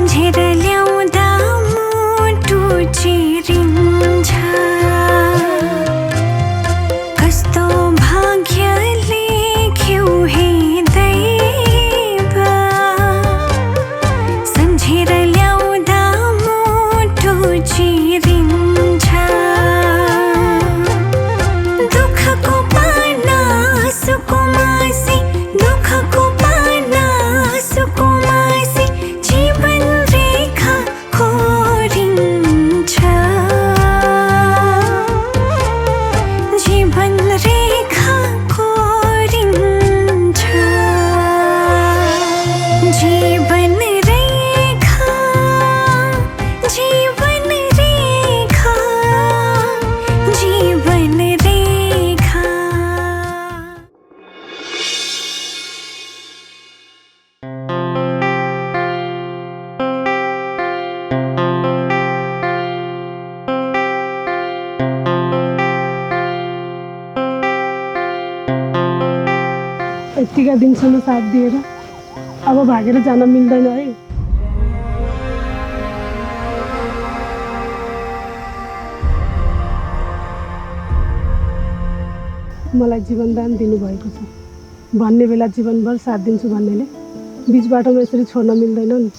सम्झेर ल्याउँदा मुटु चिरिन्छ कस्तो भाग्य लेख्यौ हे दैव सम्झेर ल्याउँदा मुटु चिरिन्छ दुःखको पाना सुको मासी दुःखको पाना सुको मासी जीवन रेखा कोरिन्छ जीवन रेखा कोरिन्छ जीवन रेखा जीवन रेखा जीवन रेखा यतिका दिनसम्म साथ दिएर अब भागेर जान मिल्दैन है। मलाई जीवनदान दिनुभएको छ भन्ने बेला जीवनभर साथ दिन्छु भन्नेले बिच बाटोमा यसरी छोड्न मिल्दैन नि।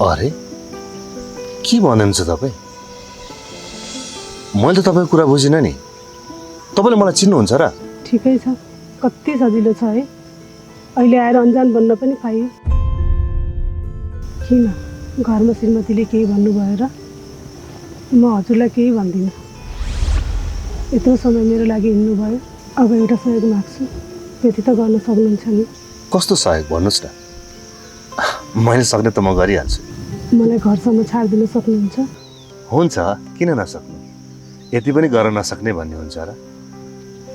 अरे के भन्नुहुन्छ तपाईँ? मैले त तपाईँको कुरा बुझिनँ नि। तपाईँले मलाई चिन्नुहुन्छ र? ठिकै छ, कति सजिलो छ है। अहिले आएर अन्जान बन्न पनि पाइयो। किन घरमा श्रीमतीले केही भन्नुभयो र? म हजुरलाई केही भन्दिनँ। यत्रो समय मेरो लागि हिँड्नुभयो, अब एउटा सहयोग माग्छु, त्यति त गर्न सक्नुहुन्छ नि? कस्तो सहयोग भन्नुहोस् न, मैले सक्ने त म गरिहाल्छु। मलाई घरसम्म छाडिदिन सक्नुहुन्छ? हुन्छ, किन नसक्नु। यति पनि गर्न नसक्ने भन्ने हुन्छ र?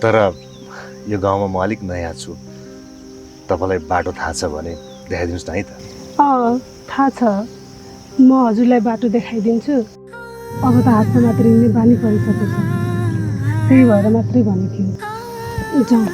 तर यो गाउँमा म अलिक नयाँ छु, तपाईँलाई बाटो थाहा छ भने देखाइदिनुहोस् न है त। थाहा छ, म हजुरलाई बाटो देखाइदिन्छु। अब त हातमा मात्र हिँड्ने बानी परिसकेको छ, त्यही भएर मात्रै भनेको थिएँ। जाउँ।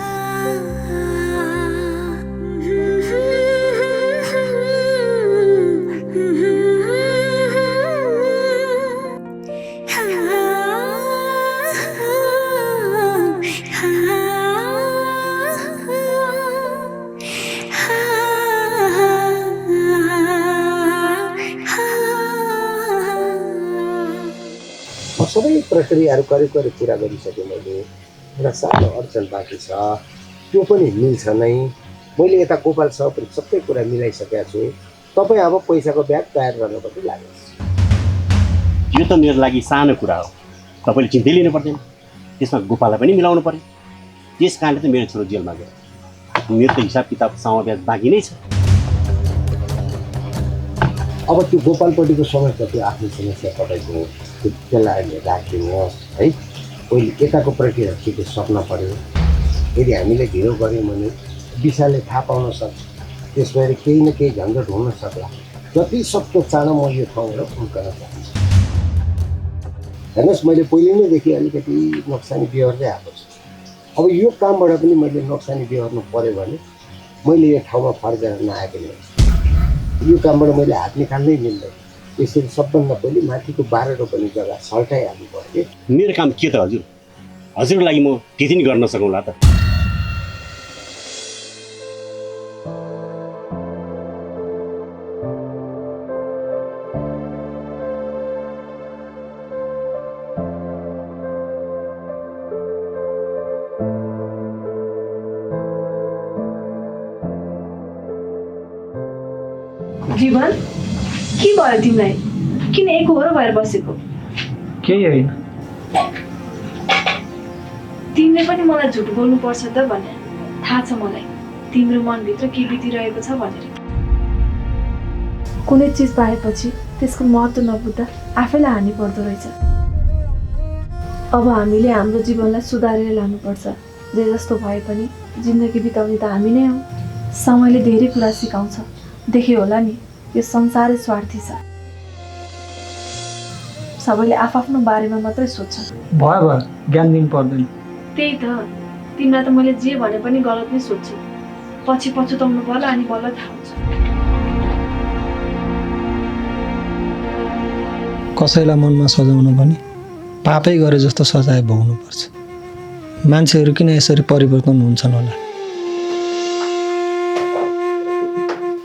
सबै प्रक्रियाहरू करिब करिब पुरा गरिसकेँ मैले। एउटा सानो अडचन बाँकी छ, त्यो पनि मिल्छ नै। मैले यता गोपालसँग पनि सबै कुरा मिलाइसकेको छु। तपाईँ अब पैसाको ब्याग तयार गर्नुपर्ने लाग्छ। यो त मेरो लागि सानो कुरा हो, तपाईँले चिन्तै लिनु पर्दैन। त्यसमा गोपाललाई पनि मिलाउनु पर्यो। त्यस कारणले त मेरो छोरो जेलमा गयो। मेरो त हिसाब किताब समावेश बाँकी नै छ। अब त्यो गोपालपट्टिको समस्या त्यो आफ्नो समस्या तपाईँको, त्यसलाई अहिले राखिदिनुहोस् है। पहिले यताको प्रक्रिया छिटो सक्न पर्यो। यदि हामीले ढिलो गऱ्यौँ भने विषयले थाहा पाउन सक्छ, त्यस भएर केही न केही झन्झट हुन सक्ला। जति सक्दो चाँडो म यो ठाउँबाट फुर्कन चाहन्छु। हेर्नुहोस्, मैले पहिले नैदेखि अलिकति नोक्सानी बिहोर्दै आएको छु। अब यो कामबाट पनि मैले नोक्सानी बिहोर्नु पऱ्यो भने मैले यो ठाउँमा फर्केर नआएको नि। यो कामबाट मैले हात निकाल्नै मिल्दैन। यसरी सबभन्दा पहिले माथिको 12 रोपनी जग्गा सल्टाइहाल्नु पर्यो। मेरो काम के त हजुर? हजुरको लागि म त्यति नै गर्न सकौँला त। जीवन के भयो तिमीलाई? किन एकहोरो भएर बसेको? केही होइन। तिमीले पनि मलाई झुट बोल्नु पर्छ त भने थाहा छ मलाई तिम्रो मनभित्र के बितिरहेको छ भनेर। कुनै चिज पाएपछि त्यसको महत्त्व नबुझ्दा आफैलाई हानि पर्दो रहेछ। अब हामीले हाम्रो जीवनलाई सुधारेर लानुपर्छ। जे जस्तो भए पनि जिन्दगी बिताउने त हामी नै हौ। समयले धेरै कुरा सिकाउँछ। देख्यो होला नि, यो संसारै स्वार्थी छ। सबैले आफ्नो बारेमा मात्रै सोच्छन्। भयो ज्ञान दिनु पर्दैन। त्यही त, तिमीलाई त मैले जे भने पनि गलत नै सोध्छु। पछि पछुताउनु पर्ला अनि बल्ल थाहा हुन्छ। कसैलाई मनमा सजाउनु पनि पापै गरे जस्तो सजाय भोग्नुपर्छ। मान्छेहरू किन यसरी परिवर्तन हुन्छन् होला?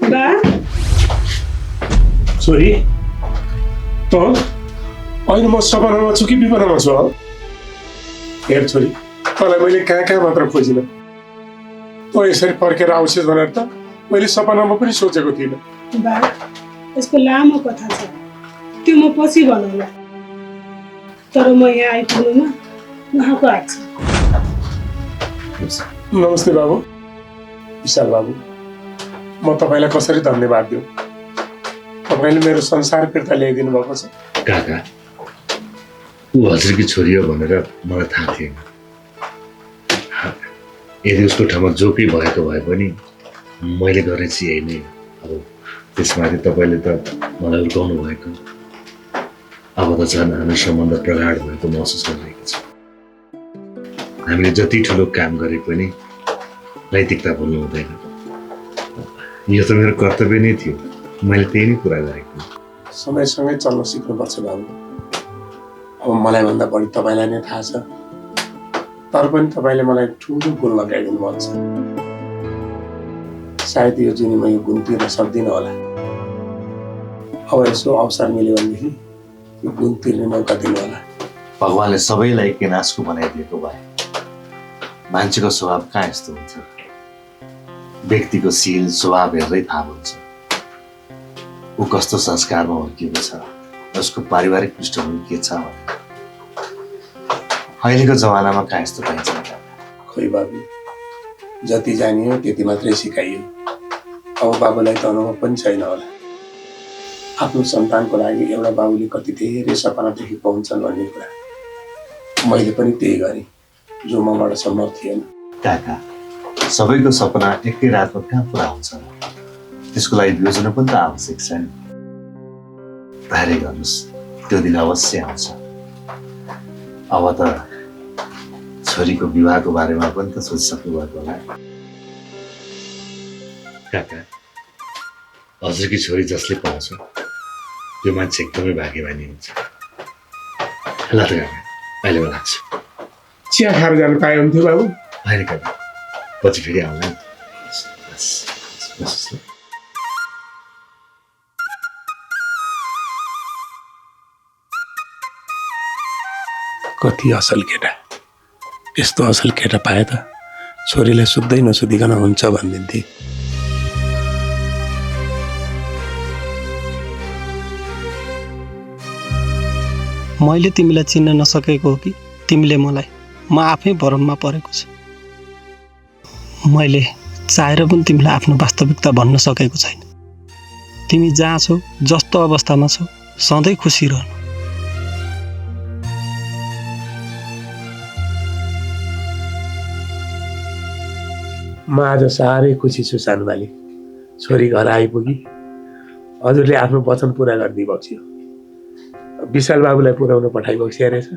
बा छोरी त अहिले म सपनामा छु कि विपनामा छु? हेर छोरी, तँलाई मैले कहाँ कहाँ मात्र खोजिनँ, तँ यसरी फर्केर आउँछस् भनेर त मैले सपनामा पनि सोचेको थिइनँ। बा यसको लामो कथा छ, त्यो म पछि भनौँला। तर म यहाँ आइपुग्नुमा उहाँको हात छ। नमस्ते बाबु, विशाल बाबु। म तपाईँलाई कसरी धन्यवाद दिउँ? तपाईँले मेरो संसार फिर्ता ल्याइदिनु भएको छ। काका, ऊ हजुरकी छोरी हो भनेर मलाई थाहा थिएन। यदि उसको ठाउँमा जो केही भएको भए पनि मैले गर्ने चाहिँ यही नै। अब त्यसमाथि तपाईँले त मलाई उर्काउनु भएको, अब त झन् हाम्रो सम्बन्ध प्रगाढ भएको महसुस गरिरहेको छ। हामीले जति ठुलो काम गरे पनि नैतिकता भुल्नु हुँदैन। यो त मेरो कर्तव्य नै थियो, मैले त्यही नै पुरा गरेको। समयसँगै चल्न सिक्नुपर्छ बाबु। अब मलाई भन्दा बढी तपाईँलाई नै थाहा छ, तर पनि तपाईँले मलाई ठुलो गुण लगाइदिनु भएको छ। सायद यो जीवनमा यो गुण तिर्न सक्दिनँ होला। अब यसो अवसर मिल्यो भनेदेखि यो गुण तिर्ने मौका दिनु होला। भगवान्ले सबैलाई केनासको बनाइदिएको भए मान्छेको स्वभाव कहाँ यस्तो हुन्छ? व्यक्तिको शील स्वभाव हेर्दै थाहा हुन्छ ऊ कस्तो संस्कारमा हुर्किएको छ, उसको पारिवारिक पृष्ठभूमि के छ। अहिलेको जमानामा कहाँ यस्तो पाइन्छ? खोइ बाबु, जति जानियो त्यति मात्रै सिकाइयो। अब बाबुलाई त अनुभव पनि छैन होला। आफ्नो सन्तानको लागि एउटा बाबुले कति धेरै सपना देखेको हुन्छन् भन्ने कुरा मैले पनि त्यही गरेँ, जो मबाट सम्भव थिएन। काका, सबैको सपना एकै रातमा कहाँ पुरा हुन्छ? त्यसको लागि योजना पनि त आवश्यक छ नि। धैर्य गर्नुहोस्, त्यो दिन अवश्य आउँछ। अब त छोरीको विवाहको बारेमा पनि त सोचिसक्नु भएको होला। काका, हजुरकी छोरी जसले पाउँछ त्यो मान्छे एकदमै भाग्यमानी हुन्छ। ल त काका, अहिले म लाग्छु। चिया खाएर जानु पाए हुन्थ्यो बाबु। होइन काका, पछि फेरि आउला नि। कति असल केटा, यस्तो असल केटा पाए त छोरीलाई सुत्दै नसुतिकन हुन्छ भनिदिन्थे। मैले तिमीलाई चिन्न नसकेको हो कि तिमीले मलाई? म आफै भ्रममा परेको छु। मैले चाहेर पनि तिमीलाई आफ्नो वास्तविकता भन्न सकेको छैन। तिमी जहाँ छौ, जस्तो अवस्थामा छौ, सधैँ खुसी रहनु। म आज साह्रै खुसी छु सानोबाली। छोरी घर आइपुगी, हजुरले आफ्नो वचन पुरा गरिदिनु बक्स्यो। विशाल बाबुलाई पुर्याउन पठाइबक्सिया रहेछ।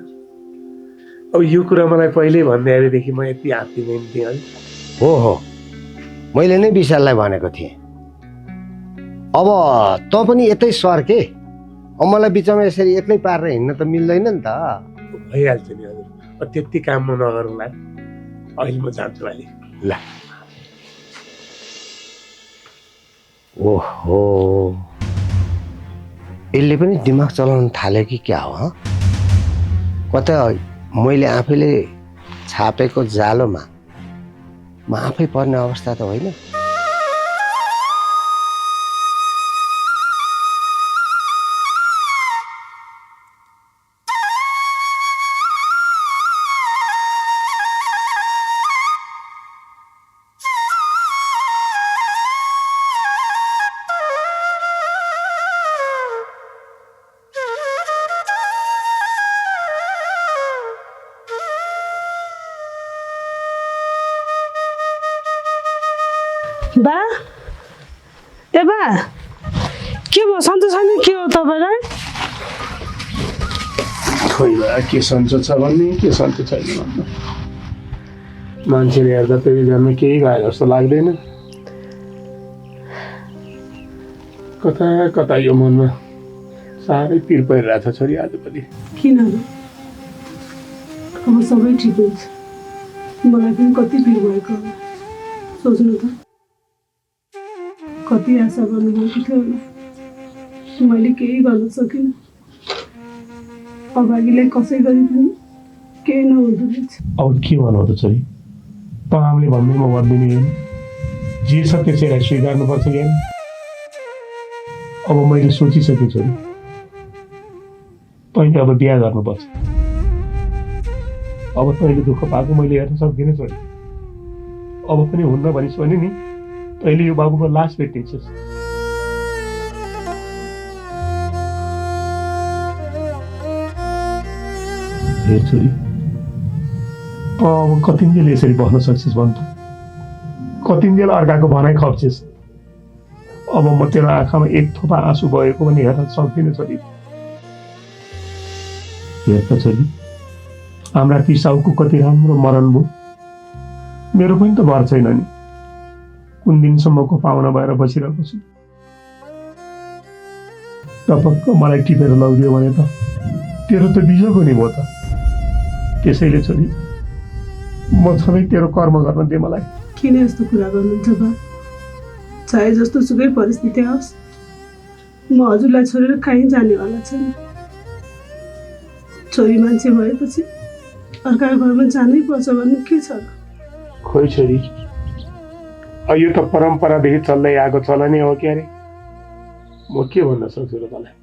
अब यो कुरा मलाई पहिल्यै भन्दै आएदेखि म यति हात्तिने थिएँ। हो मैले नै विशाललाई भनेको थिएँ। अब तँ पनि यतै सर के, अब मलाई बिचमा यसरी एक्लै पारेर हिँड्न त मिल्दैन नि त। भइहाल्छ नि हजुर, त्यति काम म नगरौँला। अहिले म जान्छु बाली। ल। ओहो, यसले पनि दिमाग चलाउन थाल्यो कि क्या हो? कतै मैले आफैले छापेको जालोमा म आफै पर्ने अवस्था त होइन। बा ए बा, के भयो? सन्चो छैन के हो तपाईँलाई? खोइ बा, के सन्चो छ भन्ने, के सन्चो छैन भन्नु। मान्छेले हेर्दा त यो जन्म केही गए जस्तो लाग्दैन। कता कता यो मनमा साह्रै पिर परिरहेछ छोरी आज पनि। किन र अब सबै ठिक हुन्छ। मलाई पनि कति पिर भएको होला सोच्नु त। कति आशा गर्नुभएको थियो होला, मैले केही गर्न सकिनँ। अभागीलाई कसै गरी पनि केही नहुँदो रहेछ। अब के भन्नु त छोरी, त आमाले भन्दैमा गरिदिने होइन, जे छ त्यसैलाई स्वीकार्नुपर्छ कि होइन। अब मैले सोचिसकेँ छोरी, तैँले अब बिहा गर्नुपर्छ। अब तैँले दुःख पाएको मैले हेर्न सक्दिनँ छोरी। अब पनि हुन्न भनिस् भने नि तैँले यो बाबुको लास भेटिन्छस्। हेर छोरी, अब कतिन्जेल यसरी बस्न सक्छस् भन् त? कतिन्जेल अर्काको भनाइ खप्छस्? अब म तेरो आँखामा एक थोपा आँसु बगेको पनि हेर्न सक्दिनँ छोरी। हेर त छोरी, हाम्रा ती साउको कति राम्रो मरण भयो। मेरो पनि त घर छैन नि, कुन दिनसम्मको पाहुना भएर बसिरहेको छु। टपक्क मलाई टिपेर लगिदियो भने त तेरो त बिजोको नि भयो त। त्यसैले छोरी, म सधैँ तेरो कर्म गर्न दे मलाई। किन यस्तो कुरा गर्नुहुन्छ बा? चाहे जस्तो सुकै परिस्थिति आओस्, म हजुरलाई छोडेर कहीँ जानेवाला छैन। छोरी मान्छे भएपछि अर्काको घरमा जानै पर्छ भन्नु के छ र? खोइ छोरी, यो त परम्परादेखि चल्दै आएको चलनै हो क्या अरे। म के भन्न सक्छु र तँलाई?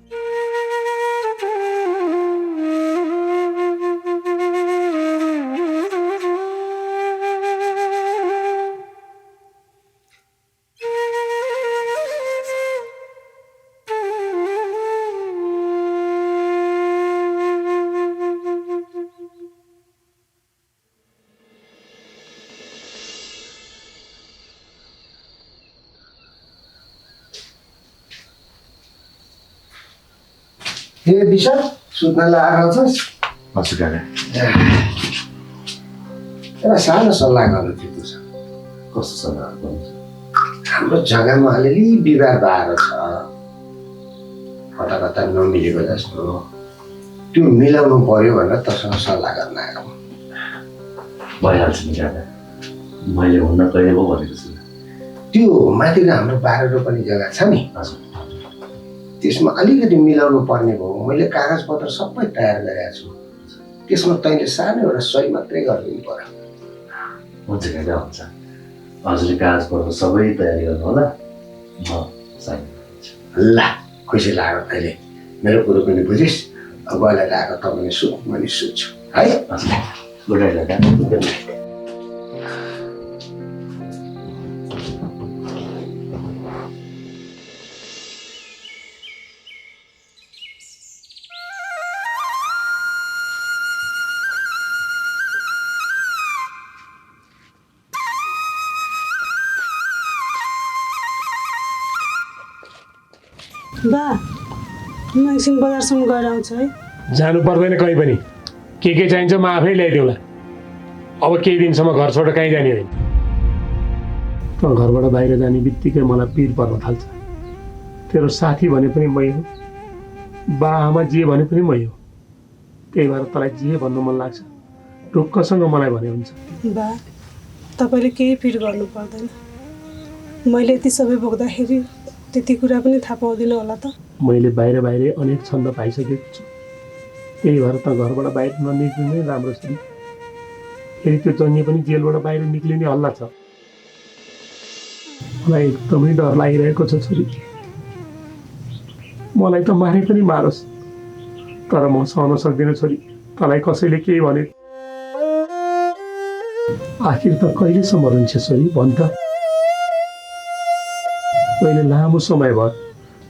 हे विशाल, सुत्नलाई आएको छस्? हजुर काका। एउटा सानो सल्लाह गर्नु थियो तुसँग। कस्तो सल्लाह गर्नुहुन्छ? हाम्रो जग्गामा अलिअलि विवाद आएको छ, कता कता नमिलेको जस्तो। त्यो मिलाउनु पर्यो भनेर तसँग सल्लाह गर्न आएको। भइहाल्छ नि काका, मैले हुन्न कहिले पो भनेको छु। त्यो माथि हाम्रो 12 रोपनी जग्गा छ नि, हजुर, त्यसमा अलिकति मिलाउनु पर्ने भयो। मैले कागजपत्र सबै तयार गरेको छु। त्यसमा तैँले सानो एउटा सही मात्रै गरिदिनु पर्यो। हुन्छ काका, हुन्छ। हजुरले कागजपत्र सबै तयारी गर्नु होला, म साइन गर्छु। ल, खुसी लाग्यो तैँले मेरो कुरो पनि बुझिस्। अब गएर आएको तपाईँले सुत, मैले सुत्छु है। हजुर, गुड नाइट काका। Good night. बा, म एकछिन बजारसम्म गएर आउँछु है। जानु पर्दैन कहीँ पनि, के चाहिन्छ म आफै ल्याइदिउँला। अब केही दिनसम्म घर छोडेर कहीँ जाने होइन। त घरबाट बाहिर जाने बित्तिकै मलाई पिर पर्न थाल्छ। तेरो साथी भने पनि मै हो, बा आमा जे भने पनि मै हो। त्यही भएर तँलाई जे भन्नु मन लाग्छ ढुक्कसँग मलाई भने हुन्छ। बा, तपाईँले केही फिर गर्नु पर्दैन। मैले यति सबै बोक्दाखेरि त्यति कुरा पनि थाहा पाउँदिनँ होला त। मैले बाहिर अनेक छन्द पाइसकेको छु। त्यही भएर त घरबाट बाहिर ननिक्लिनु नै राम्रो छ। फेरि त्यो जङ्गे पनि जेलबाट बाहिर निक्लिने हल्ला छ। मलाई एकदमै डर लागिरहेको छ छोरी। मलाई त मारे पनि मारोस्, तर म सहन सक्दिनँ छोरी। तँलाई कसैले केही भने आखिर त कहिलेसम्म रुन्छ छोरी भन् त? मैले लामो समय भयो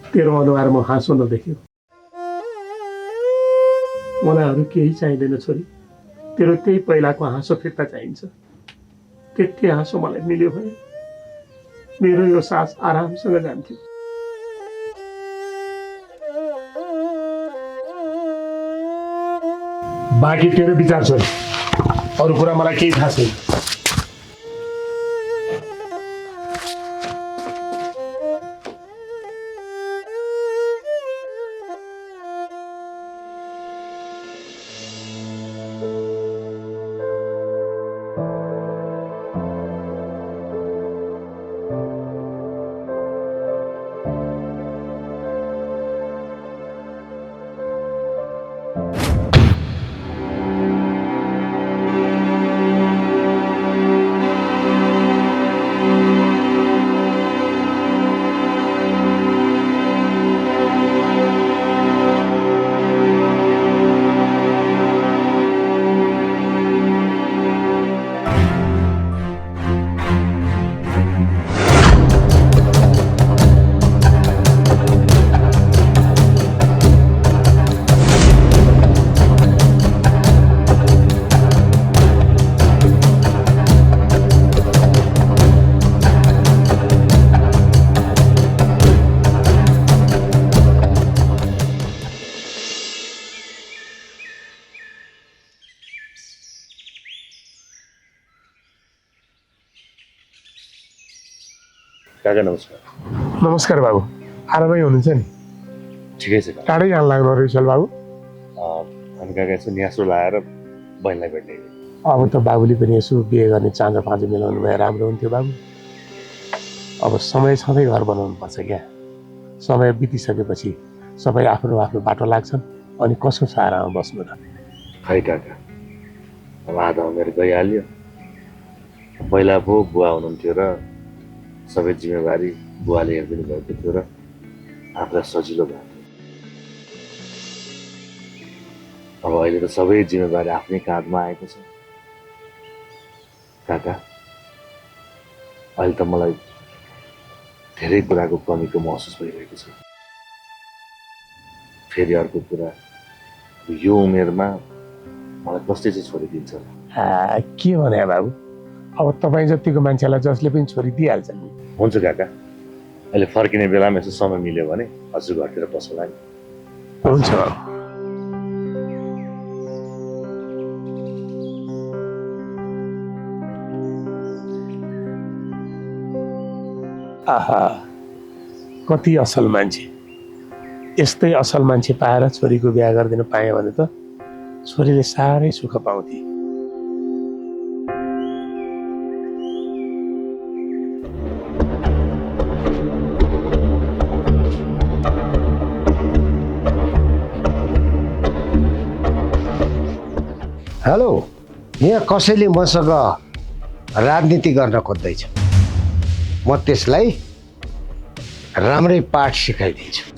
तेरो अनुहारमा हाँसो नदेख्यो। मलाई अरू केही चाहिँदैन छोरी, तेरो त्यही पहिलाको हाँसो फिर्ता चाहिन्छ। त्यति हाँसो मलाई मिल्यो भने मेरो यो सास आरामसँग जान्थ्यो। बाँकी तेरो विचार छोरी, अरू कुरा मलाई केही थाहा छैन। काका नमस्कार। नमस्कार बाबु, आरामै हुनुहुन्छ नि? ठिकै छ काका। टाढै जान लाग्नु रिसल बाबु। अनि काका यसो न्यास्रो लाएर बहिनीलाई भेट्ने। अब त बाबुले पनि यसो बिहे गर्ने चाँजो पाँजो मिलाउनु भए राम्रो हुन्थ्यो बाबु। अब समय छँदै घर बनाउनु पर्छ क्या। समय बितिसकेपछि सबै आफ्नो आफ्नो बाटो लाग्छन्, अनि कसको सहारामा बस्नु त? खै काका, अब आधा उमेर गइहाल्यो। पहिला पो बुवा हुनुहुन्थ्यो र सबै जिम्मेवारी बुवाले हेरिदिनु भएको थियो र आफूलाई सजिलो भएको थियो। अब अहिले त सबै जिम्मेवारी आफ्नै काँधमा आएको छ। काका, अहिले त मलाई धेरै कुराको कमीको महसुस भइरहेको छ। फेरि अर्को कुरा, यो उमेरमा मलाई कसले चाहिँ छोरी दिन्छ र? के भने बाबु, अब तपाईँ जतिको मान्छेलाई जसले पनि छोरी दिइहाल्छ नि। हुन्छ काका, अहिले फर्किने बेलामा यसो समय मिल्यो भने हजुर घरतिर पसौँला नि। हुन्छ बाबु। आहा, कति असल मान्छे। यस्तै असल मान्छे पाएर छोरीको बिहा गरिदिन पाएँ भने त छोरीले साह्रै सुख पाउँथे। हेलो, यहाँ कसैले मसँग राजनीति गर्न खोज्दैछ। म त्यसलाई राम्रै पाठ सिकाइदिन्छु।